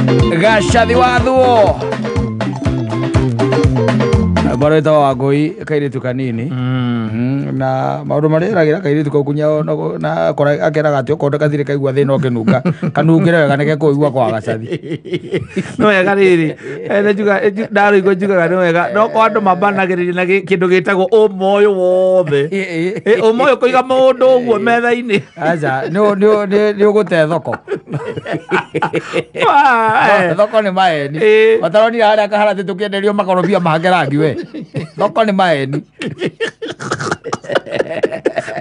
Gacathi wathuo Baro ĩtagwo Wangũi kairĩtu kanini. Na maũndũ marĩa eragĩra kairĩtu kau kunya na akora akeraga atĩ okorwo gatirĩ kaigua thĩna ũkĩnunga kanungĩre wega nĩke kũigua kwa Gacathi. Nĩ wega rĩrĩ. Ndarũigua njugaga nĩ wega no kwa andũ mambanagĩrĩria na kĩndũ gĩtagwo ũmoyo wothe. Ũmoyo kũiga mũndũ ũguo metha-inĩ. Aca nĩ ũgũte thoko. Thoko nĩ maeni. Mataronire harĩa kaharatĩ tũkĩenderio makorobia mahake rangi we. Thoko nĩ maeni.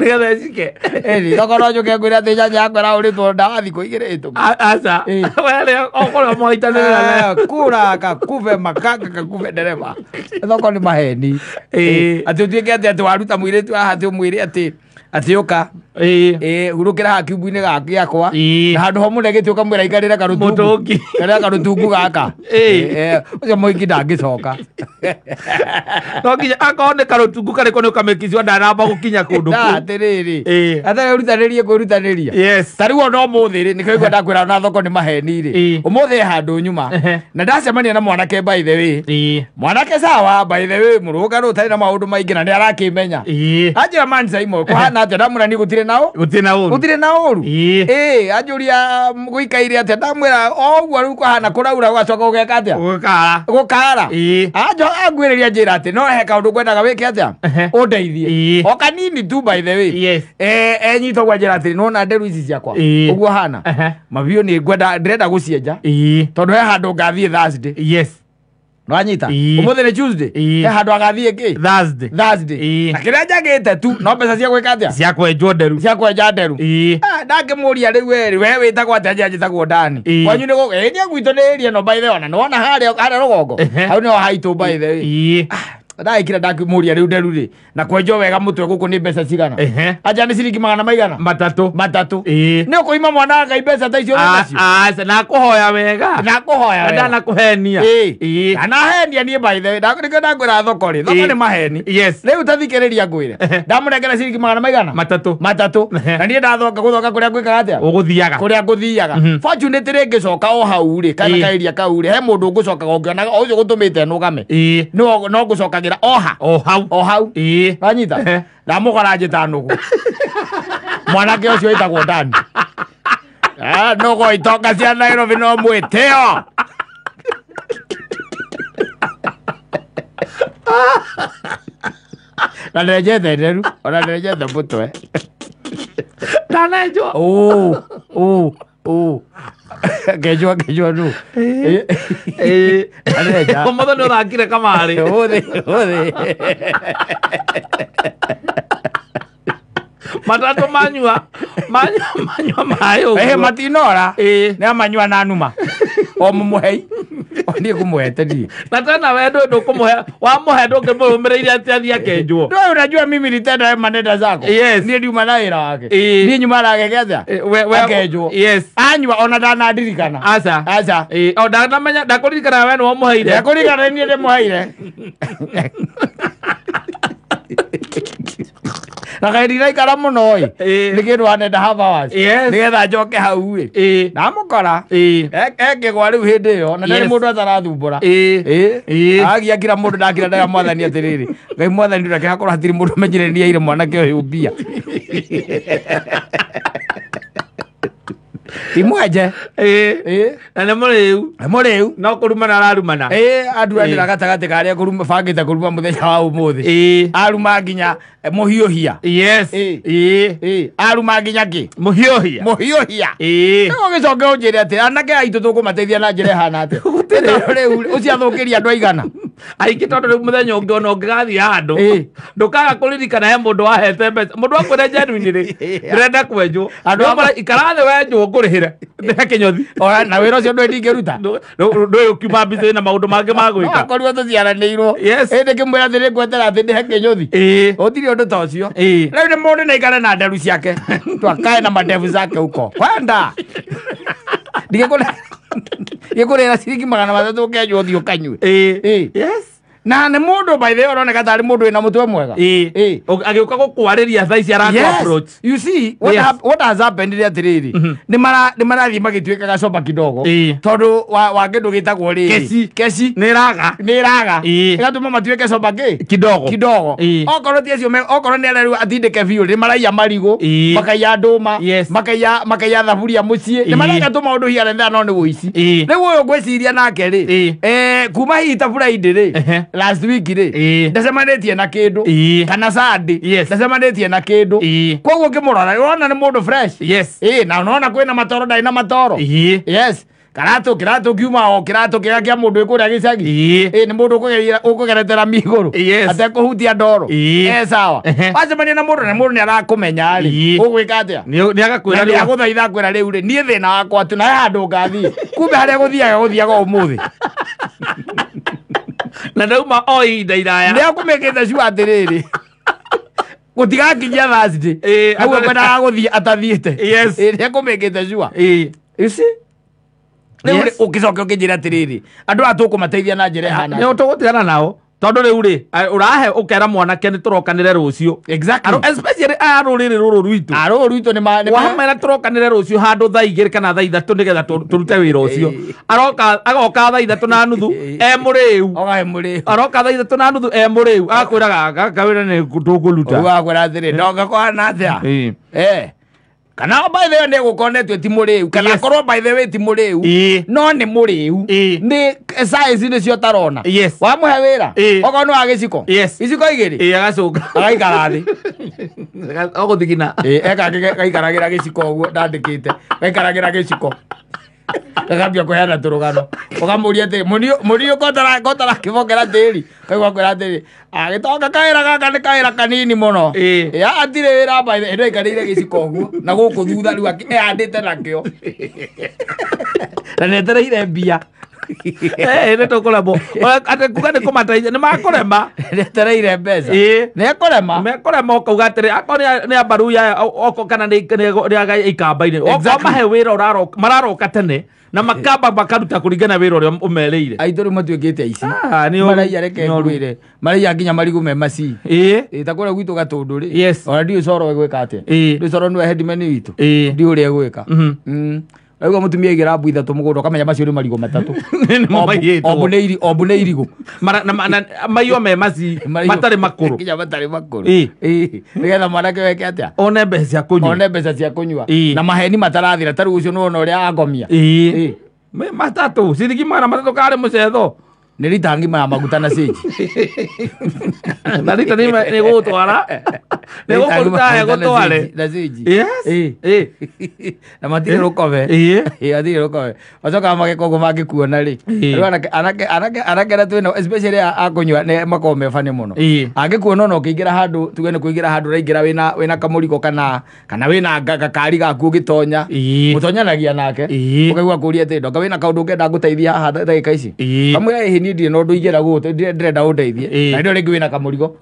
Nĩgetha ĩcike. Ĩni thoko no njũke ngwĩre atĩ nyanya yakwa ĩrahũrĩtwo ndawa thikũ igĩrĩ hĩtũku. Aca. We okorwo mwahitanĩrĩra. Kura kakuve makanga kakuve ndereba. Thoko nĩ maheni. Atĩ ũtuĩke atĩ atĩ waruta mũirĩtu haha atĩ ũmwĩre atĩ atĩ ũka. Hurũkĩra haha kiumbu-inĩ gĩakwa. Na handũ ho mũnegete ũkamwĩra ikarĩre karũtungu. Karĩra karũtungu gaka. Ũcio mũhiki ndangĩcoka. No nginya akorwo nĩ karũtungu karĩkũ nĩ ũkamĩkicua ndanamba gũkinya kũndũ kũu. Atĩrĩrĩ. Atarĩ ũrutanĩrie kwĩrutanĩria. Yes. Ta rĩu ona ũmũthĩ rĩ, nĩkĩo ngwenda kwĩra na thoko nĩ maheni rĩ. Ũmũthĩ handũ nyuma. Na ndacemania na mwanake by the way. Mwanake sawa by the way mũrũgarũ ũtarĩ na maũndũ maingĩ na nĩ arakĩmenya. Anjĩra man Simon kũhana atĩa ndamwĩra niĩ gũtirĩ na ũru. Gũtirĩ na ũru. Gũtirĩ na ũru. Anjũria gũikaire atĩa ndamwĩra o ũguo rĩu kũhana kũraura ũgacoka ũgeka atĩa? Gũkara. Gũkara. Angwĩrĩria njĩra atĩ no he kaũndũ ngwendaga wĩke atĩa? Ũndeithie. O kanini tu by the way. Yes. Enyita ũguo anjĩra atĩrĩ nĩwona nderu ici ciakwa. Ũguo hana. Mabiũ nĩ ngwenda ndĩrenda gũcienja. Tondũ he handũ ngathiĩ Thursday. Yes. Nwanyita. Ũmũthĩ nĩ Tuesday. He handũ agathiĩ kĩ? Thursday. Thursday. Na kĩrĩa njagĩte tu no mbeca cia gwĩka atĩa? Cia kwenjwo nderu. Cia kwenja nderu. Ndangĩmũria rĩu we we wĩtagwo atĩa? Anjĩra njĩtagwo Dani. Kwanyu nĩ gũkũ? Niĩ gwitũ nĩ area ĩno by the way ona nĩwona harĩa rũgongo. Hau nĩho haitũ by the way. Ndaikira ndakĩmũria rĩu nderu rĩ na kwenjwo wega mũtwe gũkũ nĩ mbeca cigana? Anja nĩ ciringi magana maigana? Matatũ. Matatũ. Nĩ ũkũima mwana wa Ngai mbeca ta icio wĩ nacio? Aca nakũhoya wega. Nakũhoya wega. Ndanakũhenia. Ndanahenia niĩ by the way. Nĩkĩo ndakwĩra thoko rĩ. Thoko nĩ maheni. Yes. Rĩu ta thikĩrĩria ngwĩre. Ndamũnengera ciringi magana maigana? Matatũ. Matatũ. Na niĩ ndathonga gũthonga kũrĩa ngwĩkaga atĩa? Ũgũthiaga. Kũrĩa ngũthiaga. Fortunately ngĩcoka o hau rĩ kana kaeria kau rĩ he mũndũ ngũcokaga ũngĩonaga o ũcio gũtũmĩte nũgame. No ngũcokagĩra oha. O hau. O hau. Wanyita? Ndamũkora njĩta nũgũ. Mwanake ũcio wĩtagwo Dani. Nũgũ itonga cia Nairobi no mwĩtĩo. Na ndenjete nderu, ona ndenjete mũtwe. Ndanenjwo. Ngenjwo nũ. Ndanenja. Ũmũthĩ nĩ ũthakire kamarĩ. Ũmũthĩ. Matatũ manyua maĩ ũguo. Matinora. Nĩ amanyua na numa. O mũmũhei. Niĩ ngũmũhete niĩ. Na tena we ndũkũmũhe wamũhe ndũngĩmũrũmĩrĩire atĩ athiĩ akenjwo. Ndũĩ unajua mimi nitenda we manenda zako. Yes. Niĩ ndiuma na wĩra wake. Niĩ nyuma nageke atĩa? Akenjwo. Yes. Anyua ona ndanandirikana. Aca. Aca. O ndanamenya ndakũririkana we nĩwe ũmũheire. Ndakũririkana niĩ ndĩmũheire. Na kaĩ ndiraikara mũno ĩ. Nĩ kĩndũ wanenda half hours. Nĩgetha njoke hau ĩ. Ndamũkora. Ekĩgwa rĩu hĩndĩ ĩyo na ndarĩ mũndũ atarathumbũra. Agia kira mũndũ ndakira ndera mwathani atĩrĩrĩ. Ngai mwathani reke hakorwo hatirĩ mũndũ ũmenyire nĩ aire mwanake ũyũ mbia. Ti mwenje. Na nĩ mũrĩu. Nĩ mũrĩu. No kũrumana ararumana. Anduranĩra gatagatĩ ka arĩa bangĩte kũruma mũthenya wa ũmũthĩ. Aruma nginya mũhiũhia. Yes. Aruma nginya kĩ? Mũhiũhia. Mũhiũhia. Rĩu ũgĩcoke ũnjĩre atĩ anake aitũ tũkũmateithia na njĩra ĩhana atĩa? Rĩu ũciathũkĩria andũ aigana? Aingĩ tondũ rĩu mũthenya ũngĩ ona ũngĩgathiĩ handũ ndũkaga kũririkana he mũndũ wahete mbeca. Mũndũ akwĩra genuine rĩ ndĩrenda kwenjwo. Andũ ikara thĩ wenjwo ngũrĩhĩre. Ndĩhe kĩnyothi. Na wĩra ũcio ndũĩ ndingĩruta. Ndũĩ ũkiuma mbica na maũndũ mangĩ ma gwĩka. No akorirwo tũciaranĩirwo. Ĩndĩ ngĩmwĩra atĩ nĩngwetera atĩ ndĩhe kĩnyũthi. Gũtirĩ ũndũ ta ũcio. Rĩu nĩ mũndũ nĩaikare na nderu ciake. Twakae na mandevu zake huko. Kwenda. Ndigĩkũrĩra ciringi magana matatũ ũkenjwo ũthiĩ ũkanyue. Yes. Na nĩ mũndũ by the way ũroneka tarĩ mũndũ wĩna mũtwe mwega. Agĩũka gũkwarĩria thaa ici arakũ approach. You see what, what has happened nĩ atĩrĩrĩ, nĩ marathiĩ magĩtuĩkaga soba kidogo tondũ wa kĩndũ gĩtagwo rĩrĩ keci nĩ ĩraga ĩgatũma matuĩke soba kĩ kidogo. Okorwo ti acio, okorwo nĩ arĩa atindĩke biũ nĩ maraiya marigũ, makaiya ndũma, makaiya thaburia mũciĩ, nĩ mareka tũmaũndũ here and there, no nĩ ũici. Rĩu ũyũ ngwĩciria nake rĩ, kuma hihi ta Friday rĩ, last week rĩ, ndacemanĩtie na kĩndũ, kana Sunday ndacemanĩtie na kĩndũ, koguo ũkĩmũrora ũrona nĩ mũndũ fresh. Na ũnona kwĩna matoro, ndarĩ na matoro. Yes. Kĩratũ kiuma o kĩratũ kĩrĩa kĩa mũndũ wĩ kũrĩa gĩcagi. Nĩ mũndũ ũkũgeretera migũrũ atekũhutia ndoro. Sawa. Wacemania na mũndũ na mũndũ nĩ arakũmenya rĩ, ũgwĩka atĩa? Nĩ agakwĩra rĩu, agũthaitha akwĩra rĩu rĩ, niĩ thĩna wakwa tu na he handũ ngathiĩ. Kumbe harĩa gũthiaga ũmũthĩ. Na ndauma o ihinda iraya. Nĩ akũmĩkĩte cua atĩrĩrĩ, gũtigakinyia Thursday hau ekwendaga gũthiĩ atathiĩte. Nĩ akũmĩkĩte cua. You see? Rĩu ũgĩcoke ũkĩnjĩra atĩrĩrĩ, andũ aya tũkũmateithia na njĩra ĩhana atĩa? Nĩ tũgũtigana nao tondũ rĩu rĩ, ũrahe ũkera mwanake nĩ tũrokanĩre rũciũ. Exactly. Especially aya rũrĩrĩ rũrũ rwitũ. Rũrũ rwitũ nĩ wamera tũrokanĩre rũciũ handũ thaa 2 kana thaa 3 nĩgetha tũrute wĩra ũcio. Agoka thaa 3:30 e mũrĩu. Aroka thaa 3:30 e mũrĩu, agakwĩra gaka wĩra nĩ tũkũruta. Ũgakwĩra atĩrĩ, ndonga kũhana atĩa? Kana by the way nĩ gũkonetwo ti mũrĩu, kana korwo by the way ti mũrĩu, no nĩ mũrĩu, nĩ size nĩcio tarona. Wamũhe wĩra okorwo nĩ wa gĩciko, iciko 2 agacũnga agaikara thĩ ogũthigina. Gaikaragĩra gĩciko ũguo ndandĩkĩte, gaikaragĩra gĩciko gakambia kũheana tũrũgano, ũkamũria atĩrĩ, mũriũ kotarakĩbokera tĩri, kaigua kwĩra atĩrĩ, agĩtonga kawĩra gaka nĩ kawĩra kanini mũno. Atirĩ wĩra by the way, aikarĩire gĩciko ũguo na gũkũ thutha rĩu ehandĩte nakĩo na nĩetereire mbia. Nĩ tũkũremwo atĩ kuga nĩ kũmateithia, nĩ makũrema. Nĩetereire mbeca. Nĩ ekũrema. Mekũrema ũkauga atĩrĩ, akorwo nĩ ambaruya oko kana nĩ aga ikamba-inĩ, okorwo mahe wĩra mararoka tene na makamba makaruta kũringana wĩra ũrĩa ũmerĩire. Aitũ rĩu matuĩkĩte aici. Maraiya reke ngwĩre, maraiya nginya marigũ me maci. Ta kũrĩa gwitũ Gatũndũ rĩ, ona ndiũĩ Coro egwĩka atĩa. Ndiũĩ Coro nĩwe headman witũ, ndiũĩ ũrĩa egwĩka. Aigua mũtumia aigĩra mbu 3 mũgũnda ũkamenya macio nĩ marigũ 3. Ombu nĩ irigũ. Maiywo me maci matarĩ makũrũ. Nginya matarĩ makũrũ. Nĩgetha mwanake weke atĩa? One mbeca cia kũnyua. One mbeca cia kũnyua. Na maheni matarathira ta rĩu ũcio nĩwona ũrĩa angomia. 3 ciringi 300 karĩ mũcetho. Nĩ rita ngima ya maguta na cĩnji. Na rita nĩ gũgũtwara. Nĩ gũkũruta gũtware. Na cĩnji. Na matirĩ rũkobe. Matirĩ rũkobe. Macokaga mageka ũguo mangĩkuona rĩ. Rĩu anake arĩa twĩnao especially a kũnyua nĩ makoragwo me bani mũno. Angĩkuona ona ũkĩingĩra handũ, tuge nĩ kũingĩra handũ ũraingĩra wĩna kamũrigo kana wĩna gakari gaku ũgĩtonya. Mũtonyanagia nake. Ũkaigua kũria atĩrĩ, ndoka wĩna kaũndũ ũngĩenda ngũteithia haha ndagĩka ici. Kamwĩra ĩhĩ niĩ ndirĩ na ũndũ ingĩenda ndĩrenda ũndeithie. Na ndio rĩngĩ wĩna kamũrigo.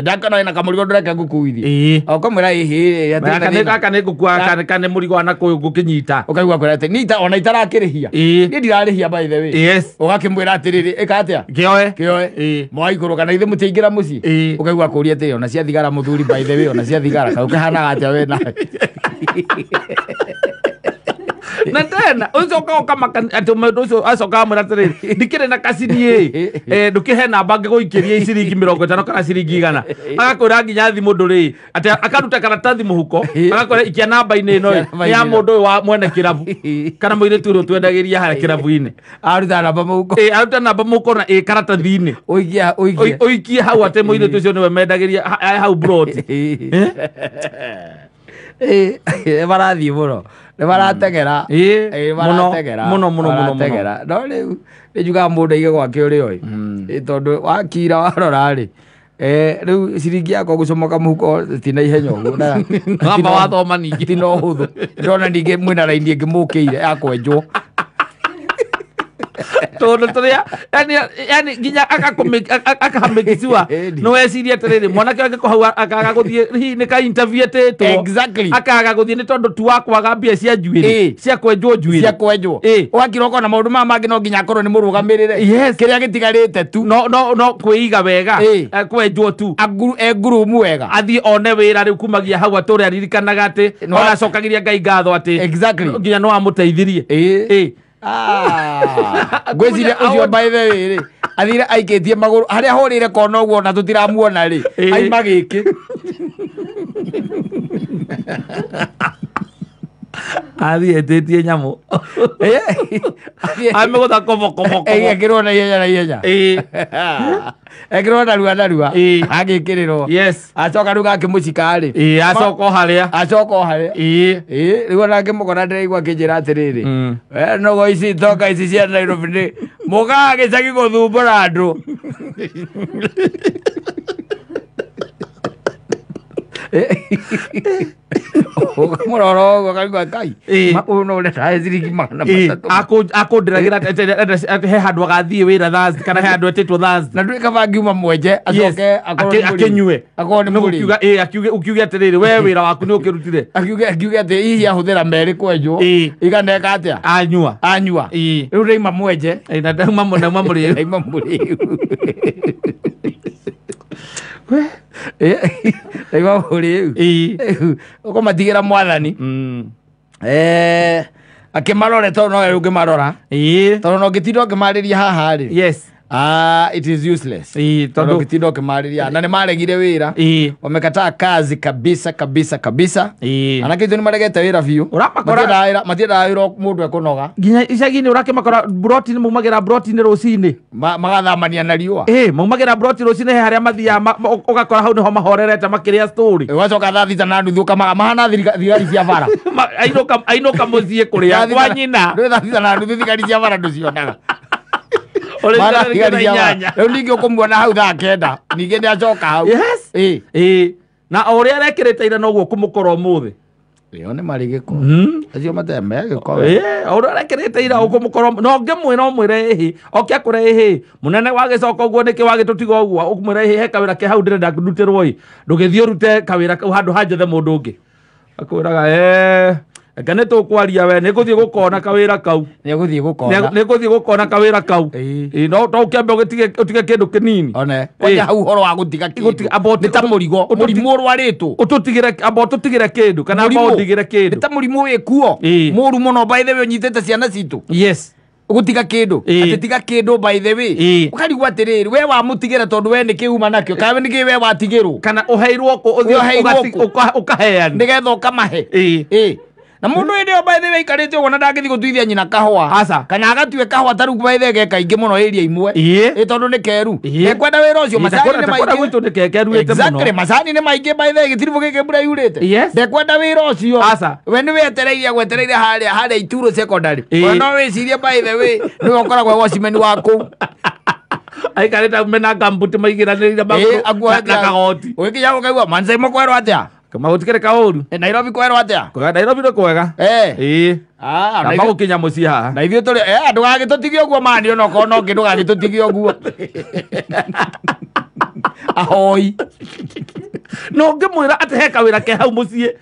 Ndakona wĩna kamũrigo ndũreke ngũkuithie. Ũkamwĩra ĩhĩ gaka nĩ ngũkua kana nĩ mũrigo wa nakũyũ ngũkĩnyita. Ũkaigua kwĩra atĩ niĩ ona itarakĩrĩhia. Niĩ ndirarĩhia by the way. Ũgakĩmwĩra atĩrĩrĩ, ĩka atĩa? Kĩoe. Mwaikũrũka na ithe mũtiaingĩra mũciĩ. Ũkaigua kũria atĩrĩ, ona cia thigara mũthuri by the way, ona cia thigara kau kahanaga atĩa we nawe. Na tena ucoka ũkamaka atĩ mũndũ ũcio acoka amwĩra atĩrĩrĩ, ndikĩrĩ na kacini ĩ, ndũkĩhe namba ngĩgũikĩrie ciringi 50 kana ciringi 100. Agakwĩra nginya thimũ ndũrĩ, atĩ akaruta karatathi mũhuko, agakwĩra ikia namba-inĩ ĩno ĩ, ya mũndũ ũyũ wa mwene kĩrabu kana mũirĩtu ũrĩa ũtwendagĩria harĩa kĩrabu-inĩ. Aruta namba mũhuko. Aruta namba mũhuko na ĩ karatathi-inĩ. Ũikie hau atĩ mũirĩtu ũcio nĩwe mendagĩria hau broti. Marathiĩ mũno. Nĩ marateng'era. Marateng'era. Mũno mũno mũno. Marateng'era. No rĩu nĩ njugaga mũndũ aige gwake ũrĩa oĩ. Tondũ wakira warora rĩ, rĩu ciringi yakwa gũcomoka mũhuko ti na ihenya ũguo. Wamba wathoma ningĩ. Ti na ũhũthũ. Ndĩrona ningĩ mwĩna raini ĩngĩ mũkĩire ya kwenjwo. Tondu turia yani nginya akahamikiciwa no wecirie atiriri mwanake angĩkorwo hau akaga guthie hihi nĩ ka interview etĩtwo. Exactly. Akaga guthie nĩ tondu tu wa kwaga mbia cia njuĩrĩ, cia kwenjwo njuĩrĩ, cia kwenjwo ũgakira ũkona maũndũ maya mangĩ no nginya akorwo nĩ mũrũgamĩrĩre. Yes. Kĩrĩa gĩtigarĩte tu no kwĩiga wega, kwenjwo tu engurumu wega, athiĩ one wĩra rĩu kumagia hau atũre aririkanaga atĩ ona acokagĩria Ngai ngatho atĩ exactly nginya no amũteithirie. Ngwĩciria ũcio by the way rĩ athire aikĩtie magũrũ harĩa hũrĩre kona ũguo na tũtiramuona rĩ aima gĩkĩ athiĩ etĩtie nyamũ amĩgũtha kobo kobo kobo ekĩrwo na ihenya na ihenya, ekĩrwo narua narua agĩkĩrĩrwo. Yes. Acoka rĩu gakĩmũcika rĩ, acoka o harĩa, acoka o harĩa. Rĩu ona ngĩmũkora ndĩraigua akĩnjĩra atĩrĩrĩ, we nogo ici toka ici cia Nairobi nĩ mũkaga gĩcagi gũthumbũra andũ. Ũkamũrora ũguo ũkaigua Ngai ũyũ no ũrenda ciringi 300. Akũndĩragĩra atĩ he handũ agathiĩ wĩra Thursday kana he handũ etĩtwo Thursday na ndũĩ kaba ngiuma mwenje acoke akĩnyue akorwo nĩ mũrĩu. Ũkiuge atĩrĩrĩ we wĩra waku nĩ ũkĩrutire, akiuge atĩ hihi ahũthĩra merĩ kwenjwo iganeka atĩa anyua rĩu ndaima mwenje na ndauma mũrĩu, ndaima mũrĩu, ndaima mũrĩu ũkũmatigĩra mwathani akĩmarore tondũ nowe ũngĩmarora, tondũ no ngĩtinda ũngĩmarĩria haha rĩ. Yes. It is useless. Tondũ ngĩtinda ũkĩmarĩria na nĩ maregire wĩra, wamekataa kazi kabisa kabisa kabisa. Anake ithuĩ nĩ maregete wĩra biũ, matiendaga wĩra mũndũ ekũnoga nginya icagi-inĩ ũrakĩmakora broti-inĩ, maumagĩra broti-inĩ rũcinĩ magathamania na riũa. Maumagĩra broti rũcinĩ he harĩa mathiaga ũgakora hau nĩho mahorerete makĩrĩa story, ũgacoka thaa 6:30 ũkamaga mahana thigari cia bara, ainũka mũciĩ kũrĩa kwa nyina. Ndũĩ thaa 6:30 thigari cia bara ndũcionaga. Rĩu ningĩ ũkũmuona hau thaa 9 ningĩ nĩ acoka hau. Yes. Na o ũrĩa arekĩrĩte ira noguo ũkũmũkora ũmũthĩ. Ĩyo nĩ marĩ gĩko acio mateme gĩko. O ũrĩa arekĩrĩte ira ũkũmũkora no ngĩmwĩra ũmwĩre ĩhĩ oke akũre ĩhĩ mũnene wagĩcoka ũguo nĩkĩ wagĩtũtiga ũguo ũkũmwĩra ĩhĩ he kawĩra ke hau ndĩrenda ndutĩrwo ĩ ndũgĩthiĩ ũrute kawĩra kau handũ ha njethe mũndũ ũngĩ akwĩraga eka nĩ tũkwaria we nĩ ngũthiĩ gũkona kawĩra kau, nĩ ngũthiĩ gũkona, nĩ ngũthiĩ gũkona kawĩra kau. No to ũkĩambe ũtige kĩndũ kĩnini one kwanja hau ũhoro wa gũtiga kĩndũ nĩ ta mũrigo, mũrimũ ũrwarĩtwo ũtũtigĩre, amba ũtũtigĩre kĩndũ kana amba ũndigĩre kĩndũ, nĩ ta mũrimũ wĩkuo mũru mũno by the way ũnyitĩte ciana citũ. Yes. Gũtiga kĩndũ atĩ tiga kĩndũ by the way ũkarigwo atĩrĩrĩ we wamũtigĩra tondũ we nĩ kĩuma nakĩo kana we nĩkĩ we watigĩrwo kana ũheirwo kũ ũthiĩ ũkaheana nĩgetha ũkamahe. Na mũndũ hĩndĩ ĩyo by the way aikarĩte ũguo na ndangĩthiĩ gũtuithia nyina kahũa kana agatue kahũa ta rĩu by the way ge kaingĩ mũno area imwe tondũ nĩ keru ndekwenda wĩra ũcio macani nĩ maingĩ. Exactly, macani nĩ maingĩ by the way gĩtiribũ gĩkĩ mbura yurĩte ndekwenda wĩra ũcio we nĩ wetereire gwetereire harĩa Ituro secondary we no wĩcirie by the way nĩwe ũkoragwo watchman wa kũu aikarĩte mena ngambuti maigĩranĩire magũrũ na kagoti ũgĩkinya ũkaigua Mansaimo kwerwo atĩa Magutikire kaũru Nairobi kwerwo atĩa Nairobi nĩ kwega. Namba gũkinya mũciĩ haha na ithuĩ tũrĩ ndũgagĩtũtigie ũguo mani onokorwo no ngĩ ndũgagĩtũtigie ũguo ahoi no ngĩmwĩra atĩ he kawĩra ke hau mũciĩ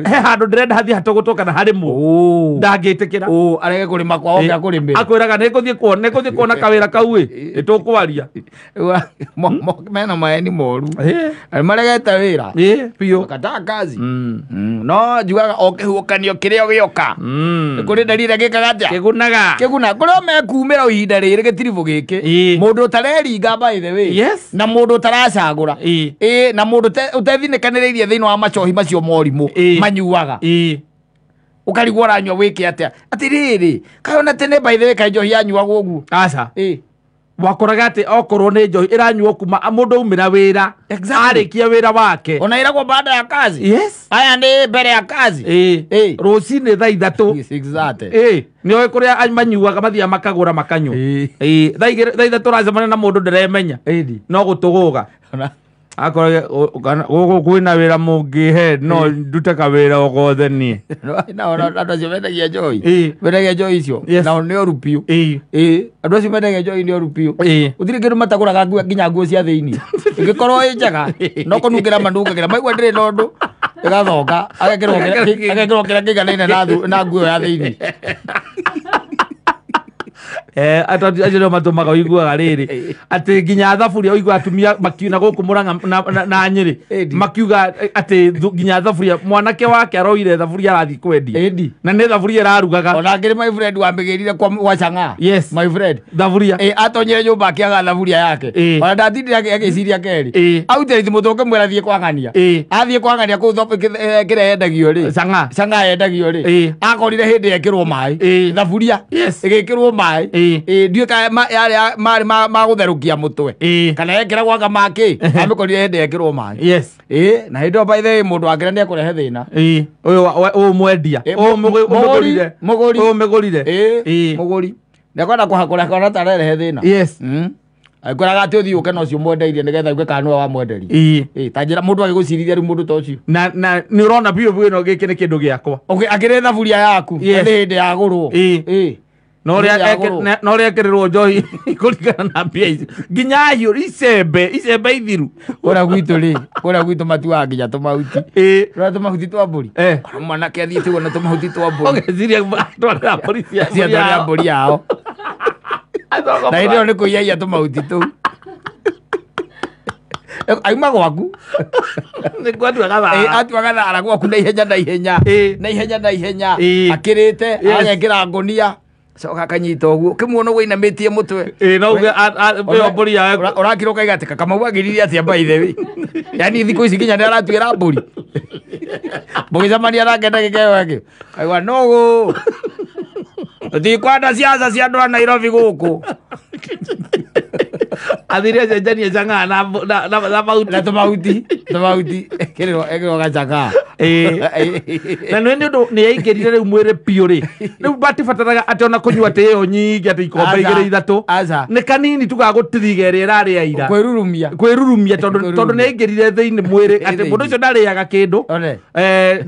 he handũ ndĩrenda hathiĩ hatũgũtwo kana harĩmwo ndangĩtĩkĩra arege kũrĩma kwao oke akũrĩmĩre akwĩraga nĩngũthiĩ kuona kawĩra kau ĩ nĩ tũkwaria mena maeni moru maregete wĩra biũ kataa kazi no njugaga o kĩhuhũkanio kĩrĩa gĩoka kũrĩ ndarira gĩkaga atĩa kĩgunaga kĩguna kũrĩa mekumĩra ihinda rĩrĩ gĩtiribũ gĩkĩ mũndũ ũtareringa by the way na mũndũ ũtaracagũra na mũndũ ũtethinĩkanĩrĩirie thĩinĩ wa macohi macio morimũ manyuaga ũkarigwo ũranyua wĩke atĩa atĩrĩrĩ kaĩ ona tene by the way kaĩ njohi yanyuagwo ũguo aca wakoraga atĩ okorwo nĩ njohi ĩranyuo kuma mũndũ aumĩra wĩra arĩkia wĩra wake ona ĩragwo baada ya kazi. Yes. Aya nĩ mbere ya kazi rũcinĩ thaa 3 nĩ oĩ kũrĩa manyuaga mathiaga makagũra makanyua thaa 3 ũracemania na mũndũ ndĩremenya no gũtũgũga Akorage gũkũ kwĩna wĩra mũngĩhe no ndute kawĩra o gothe niĩ. Na ona andũ acio mendagia njohi. Ĩĩ. Mendagia njohi icio. Yes. Nao nĩ oru biũ. Ĩĩ. Ĩĩ, andũ acio mendagia njohi nĩ oru biũ. Ĩĩ. Gũtirĩ kĩndũ matagũraga nginya nguo cia thĩinĩ. Ĩngĩkorwo ĩ njega, no kũnungĩra manungagĩra. Maigua ndĩrĩ na ũndũ, ĩgathonga, agekĩrwo kĩrĩa kĩiganaine na nguo ya thĩinĩ. Andũ acio nĩo matũmaga ũiguaga rĩrĩ atĩ nginya thaburia ũiguaga atumia makiuna gũkũ Mũrang'a na Nyĩrĩ Ĩndi. makiuga atĩ nginya thaburia mwanake wake aroire thaburia arathiĩ kwendia. Ĩndi. Na nĩ thaburia ĩrarugaga. Ona ngĩrĩ my friend wamĩgĩrire kwa Chang'aa. Yes. My friend. Thaburia. Atonyire nyũmba akĩaga thaburia yake. Ĩĩ. Ona ndatindire agĩciria kerĩ. Ĩĩ. Autĩrĩti mũtwe ũkĩmwĩra thiĩ kwa ng'ania. Ĩĩ. Athiĩ kwa ng'ania kũu kĩrĩa yendagio rĩ. Chang'aa. Chang'aa yendagio rĩ. Ĩĩ. Akorire hĩndĩ yekĩrwo maĩ. Ĩĩ. Thaburia. Yes. Ĩgĩkĩrwo maĩ. Ĩĩ. Ĩĩ, ndiũĩ kana yarĩ marĩ ma gũtherũkia mũtwe. Ĩĩ. Kana yekĩragwo anga makĩ. Amĩkorire hĩndĩ yekĩrwo maĩ. Yes. Ĩĩ, na hĩndĩ ĩyo by the way mũndũ wakĩra nĩekũrehe thĩna. Ĩĩ. Ũyũ ũyũ mwendia. Ĩĩ, Ũyũ ũmĩgũrire. mũgũri. Ũyũ ũmĩgũrire. Ĩĩ, Ĩĩ. mũgũri. Nĩakwenda kũhakũra kona ta arerehe thĩna. Yes. Agĩkwĩraga atĩ ũthiĩ ũke na ũcio mwendeirie nĩgetha uge kana nĩwe wamwenderia. Ĩĩ. Ĩĩ, ta njĩra mũndũ agĩgũcirithia rĩu mũndũ ta ũcio. Na nĩ ũrona biũ biũ ĩno gĩkĩ nĩ kĩndũ gĩakwa. Akĩrĩ thaburia yaku. Yes. Nĩ hĩndĩ yagũrwo. Ĩĩ. Ĩĩ. No ũrĩa ekĩrĩrwo njohi kũringana na mbia ici. Nginya hiũ icembe ithiru. Kũrĩa gwitũ rĩ, kũrĩa gwitũ matuaga nginya tũmahuti. Ĩĩ. Ũrĩa tũmahuti twa mbũri. Eh. Ona mwanake athiĩte ũguo na tũmahuti twa mbũri. Ũgeciria atwarĩra mbũri Ciatwarĩra mbũri yao. Na hĩndĩ ĩyo nĩ kũiyaiya tũmahuti tũu. Auma gwaku. Nĩkuo atua gathara. Atua gathara gwaku na ihenya na ihenya. Ĩĩ. Na ihenya na ihenya. Ĩĩ. Akĩrĩte, Yes. agekĩra ngũnia. Coka akanyita ũguo. Ũkĩmuona ũguo ainamĩtie mũtwe. Ĩĩ, no uge ĩyo mbũri yawe. Ũrakira ũkaiga atĩ Kamau agĩrire atĩa by the way. Yaani thikũ ici nginya nĩaratuĩra mbũri. Mũgĩcemania nake ndagĩka ĩyo ĩngĩ. Kaigua nũgũ. Tũtikwenda ciaca cia andũ a Nairobi gũkũ. Athire acenjanie Chang'aa na mahuti. Na tũmahuti. Tũmahuti. Ekĩrĩrwo gacang'aa. Ĩĩ. Na nĩ ũndũ nĩ yaingĩrire rĩu mwĩrĩ biũ rĩ. Rĩu matibataraga atĩ ona kũnyua atĩ ĩyo nyingĩ atĩ ikombe Aca. igĩrĩ ithatũ. Aca. Nĩ kanini tu gagũtiriga ĩrĩa ĩrarĩa ira. Kwĩrurumia. Kwĩrurumia tondũ nĩ yaingĩrire thĩinĩ mwĩrĩ atĩ mũndũ ũcio ndarĩaga kĩndũ. One.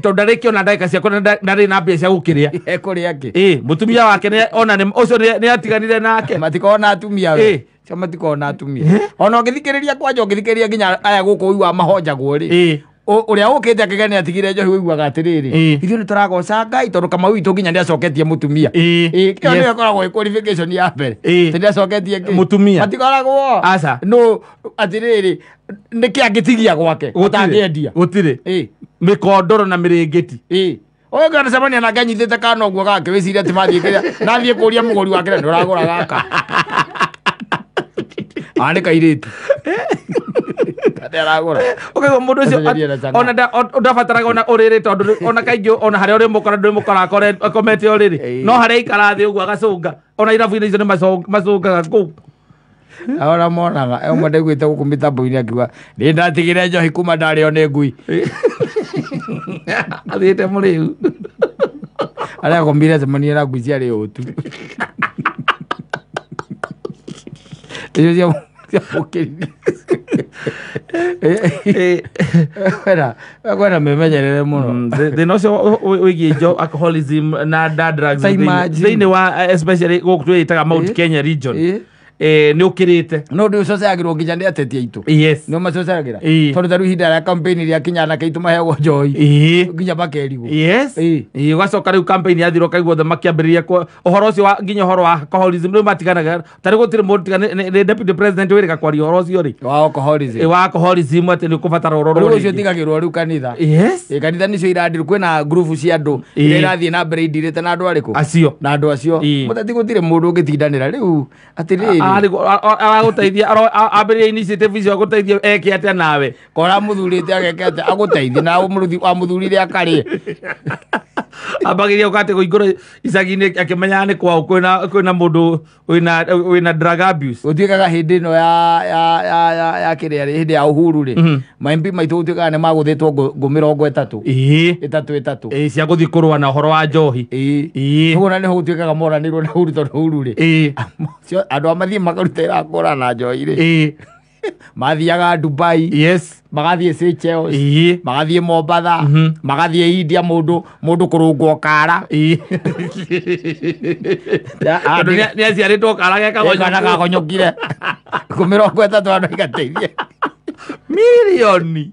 Tondũ ndarĩkĩona ndagĩka ciakwa na ndarĩ na mbia cia gũkĩrĩa. Ekũrĩa kĩ? Ĩĩ, mũtumia wake ona ũcio nĩ atiganire nake. Matikoragwo na atumia we. Ĩĩ. Cio matikoragwo na atumia. Ona ũngĩthikĩrĩria kwanja ũngĩthikĩrĩria nginya aya gũkũ ũiguaga mahonjagwo rĩ. Ĩĩ. Ũrĩa ũkĩte akĩgĩa nĩ atigire njohi ũiguaga atĩrĩrĩ. Ĩĩ. Ithuĩ nĩ tũragoca Ngai tondũ Kamau witũ nginya nĩacoketie mũtumia. Ĩĩ. Ĩĩ, kĩo Yes. nĩyo ĩkoragwo ĩ qualification ya mbere. Ĩĩ. Atĩ nĩacoketie kĩ? Mũtumia. Matikoragwo. Aca. No atĩrĩrĩ nĩkĩ angĩtigia gwake ũtangĩendia. Gũtirĩ. Ĩĩ. Mĩkondoro na mĩrĩngĩti. Ĩĩ. Ũyũ ũngĩcemania nake anyitĩte kana ũguo gake wĩcirie atĩ mathiĩ kĩrĩa nathiĩ kũria mũgũri wake na ndũragũra gaka. Aa nĩ kairĩtu. Nĩ aragũra. Ũkaigua mũndũ ũcio Acenjanie na Chang'aa. ona ndabataraga ona ũrĩrĩ tondũ ona kaingĩ ona harĩa ũrĩmũkora ndũrĩmũkora akomete ũrĩrĩ. Ĩĩ. No harĩa aikara thĩ ũguo agacũnga. Ona irabu-inĩ icio nĩ macũngaga kũu. Ora monaga ũmwe ndaiguĩte gũkũ mĩtambo-inĩ akiuga nĩ ndatigire njohi kuma ndarĩo nĩ ngui. Athiĩte mũrĩu. Arĩa akomire acemanie na ngui ciarĩ ũtu. Icio ciamũkĩrire. Kwena mĩmenyerere mũno. Thĩna ũcio wĩgiĩ alcoholism na drugs Ta imagine. thĩinĩ wa especially gũkũ twĩtaga Mount Ĩĩ. Kenya region. Ĩĩ. Nĩ ũkĩrĩte. No ũndũ ũcoceragĩrwo nginya nĩ ateti aitũ. Yes. Nĩ macoceragĩra. Ĩĩ. Tondũ ta rĩu ihinda rĩa campaign rĩa kinya anake aitũ maheagwo njohi. Ĩĩ. Nginya makerigwo. Yes. Ĩĩ. Ĩĩ, ũgacoka rĩu campaign yathira ũkaigua othe makĩambĩrĩria ũhoro ũcio wa nginya ũhoro wa alcoholism rĩu matiganaga ta rĩu gũtirĩ mũndũ tiga nĩ deputy president wĩrĩga kwaria ũhoro ũcio rĩ. Wa alcoholism. Ĩ, wa alcoholism atĩ nĩ ũkũbatara ũrorwo Rĩu ũcio rĩngĩ. ũtigagĩrwo rĩu kanitha. Yes. Ĩ, kanitha nĩcio irandirwo kwĩna ngurubu cia andũ Ĩĩ. iria irathiĩ na mbere indirĩte na andũ arĩkũ Acio. na andũ acio Ĩĩ. mũteti gũtirĩ mũndũ ũngĩtindanĩra rĩu atĩrĩrĩ Aragũteithia ambĩrĩria initiative icio agũteithie eke atĩa nawe. kora mũthurĩte ageke atĩa agũteithie na wamũthurire akarĩe. Ambagĩria ũka atĩ kũingũra icagi-inĩ akĩmenyaga nĩ kwao kwĩna mũndũ wĩna drug abuse. Gũtuĩkaga hĩndĩ ĩno ya kĩrĩa rĩ hĩndĩ ya Uhuru rĩ ma MP maitũ gũtuĩkaga nĩ magũthĩtwo ngũ mĩrongo ĩtatũ. Ĩĩ. Ĩtatũ ĩtatũ. Ĩĩ, cia gũthiĩ kũrũa na ũhoro wa njohi. Ĩĩ. Ĩĩ. Ũguo na nĩho gũtuĩkaga moranĩirwo na Uhuru tondũ Uhuru rĩ Ĩĩ. andũ a mathiĩ makaruta ĩrakũra na njohi rĩ. Ĩĩ. Mathiaga Dubai. Yes. Magathiĩ Seychelles. Ĩĩ. Magathiĩ Mombatha. Magathiĩ India mũndũ mũndũ kũrũngwo kara. Ĩĩ. Tondũ nĩ aciarĩtwo kara Kana gekagonyokire. gagonyokire. Ngũ 30 andũ igateithie. Mirioni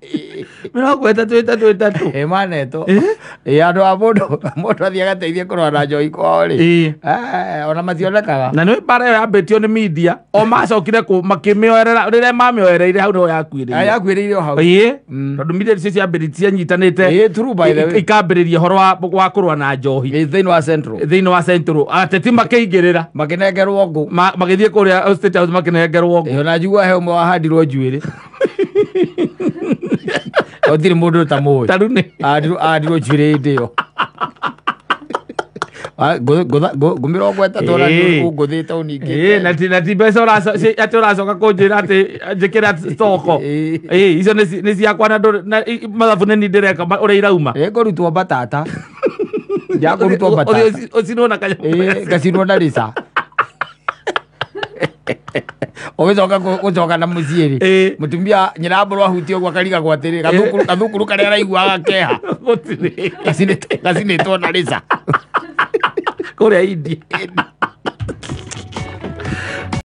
33 3. Ĩ manetwo. Ĩ andũ a mũndũ mũndũ athiĩ agateithie kũrũa na njohi kwao rĩ. Ĩĩ. Ona mationekaga. Na nĩ mbara ĩyo yambĩtio nĩ media o macokire makĩmĩoerera rĩrĩa mamĩoereire hau nĩho yakuĩrĩire. Yakuĩrĩire o hau. Ĩĩ. Tondũ media icio ciambĩrĩrie cianyitanĩte. Ĩĩ, true by the way. Ikambĩrĩria ũhoro wa kũrũa na njohi. Ĩ thĩinĩ wa Central. Thĩinĩ wa Central. Ateti makĩingĩrĩra. Makĩnengerwo ngũ. Magĩthiĩ kũrĩa State House makĩnengerwo ngũ. Ĩ ona njigua he ũmwe wahandirwo njuĩrĩ. Gũtirĩ mũndũ ũtamũĩ. Ta rĩu nĩ Ahandirwo njuĩrĩ hĩndĩ ĩyo. Ngũ 30 ona Ĩĩ. ũngũthĩte Ĩĩ, ũningĩte. na ti mbeca atĩ ũracoka kũnjĩra atĩ njĩkĩre stoko. Ĩĩ. Ĩĩ, icio nĩ ciakwa na mathabu nĩ niĩ ndĩreka ũrĩa irauma. Ĩ ngũrutwo mbatata. Njakũrutwo mbatata. Ũthiĩ ũcinwo na kanyamũ. Ĩĩ, ngacinwo na rĩca. Ũgĩcoka gũcoka na mũciĩ rĩ. Ĩĩ. Mũtumia nyina mbũrũ ahutie ũguo akarigagwo atĩrĩ gathukuru karĩa araiguaga keha. Gũtirĩ. Gacinĩtwo na rĩca. Kũrĩa India.